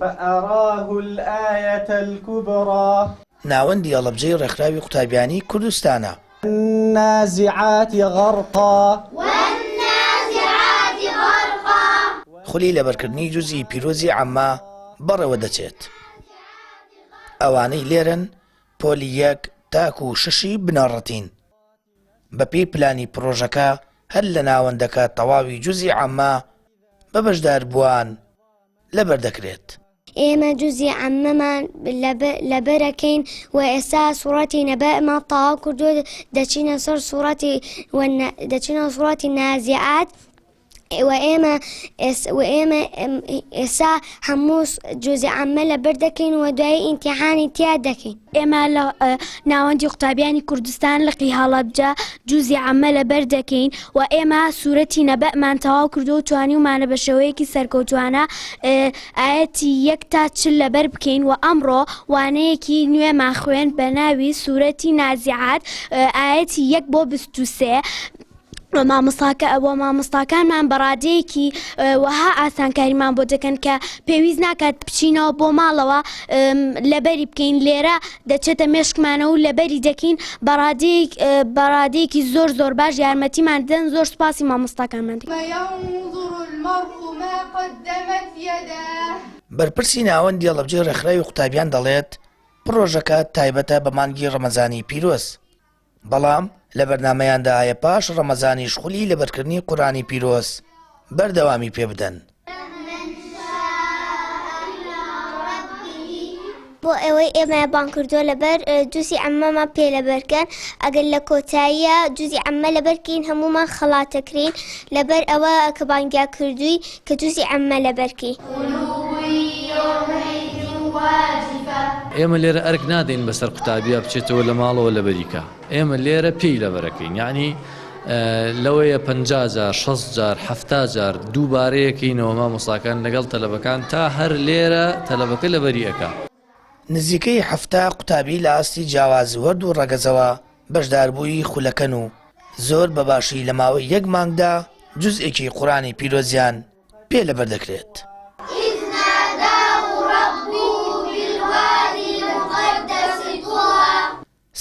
فأراه الآیة الکبری. ناوەندی هەڵەبجەی ڕێکخراوی قوتابیانی کوردستانە. والنازعات غرقا. والنازعات غرقا. خولی لەبەرکردنی جوزئی پیرۆزی عەممە بەڕێوە دەچێت. ئەوانەی لێرەن پۆلی یەک تاکو شەشی بنەڕەتین. بەپێی پلانی پڕۆژەکە هەر لە ناوەندەکە تەواوی جوزی عەممە بە بەشداربووان لەبەر دەکرێت. ئێمە جوزی عەممەمان لەبەرەکەین و ئێستا سوڕەتی نەبەئمان تەواو کردووە دەچینە سەر سوڕەتی دەچینە سوڕەتی نازیعات و ئێمە و ئێمە ئێستا هەموو جوزی عەممە لەبەر دەکەین و دوایی ئیمتیحانی تیا دەکەین. ئێمە لە ناوەندی قوتابیانی کوردستان لقی هەڵەبجە جوزی عەممە لەبەر دەکەین و ئێمە سورەتی نەبەئمان تەواو کردووە و توانیومانە بە شێوەیەکی سەرکەوتوانە ئایەتی یەک تا 40 لەبەر بکەین و ئەمڕۆ وانەیەکی نوێمان خوێند بە ناوی سورەتی نازیعات ئایەتی یەک بۆ 23 و مامۆستاکە و مامۆستاکانمان بە ڕادەیەکی وەها ئاسانکاریمان بۆ دەکەن کە پێویست ناکات بچینەوە بۆ ماڵەوە لەبەری بکەین لێرە دەچێتە مێشکمانەوە و لەبەری دەکەین بە ڕادەیەک بە ڕادەیەکی زۆر زۆر باش یارمەتیمان دەن زۆر سوپاسی مامۆستاکانمان دەکەین. ينظر المرء ما قدمت يداه. بەرپرسی ناوەندی هەڵەبجەی ڕێکخراوی قوتابیان دەڵێت، پڕۆژەکە تایبەتە بە مانگی ڕەمەزانی پیرۆز، بەڵام لە بەرنامەیاندا هەیە پاش ڕەمەزانیش خولی لەبەرکردنی قورئانی پیرۆز بەردەوامی پێ بدەن. بۆ ئەوەی ئێمەیان بانگ کردووە لەبەر جوزی عەممەمان پێ لەبەرکەن ئەگەر لە کۆتاییە جوزی عەممە لەبەرکەین هەموومان خەڵاتەکرین لەبەر ئەوە کە بانگیا کردووی کە جوزی عەممە لەبەرکەی. ئێمە لێرە ئەرک نادەین بەسەر قوتابیا بچێتەوە لە ماڵەوە لەبەری کا ئێمە لێرە پێی لەبەرەکەین یعنی لەوەیە 50 جار 60 جار 70 جار دووبارەیەکەینەوە مامۆساکان لەگەڵ تەلەبەکان تا هەر لێرە تەلەبەکە لەبەری ئەکا. نزیکەی 70 قوتابی لە ئاستی جیاواز هەردوو ڕەگەزەوە بەشداربووی خولەکەن و زۆر بە باشی لە ماوەی یەک مانگدا جوزئێکی قورئانی پیرۆزیان پێ لەبەر دەکرێت.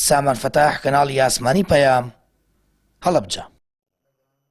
سامان فەتاح کەناڵی ئاسمانی پەیام، هەڵەبجە.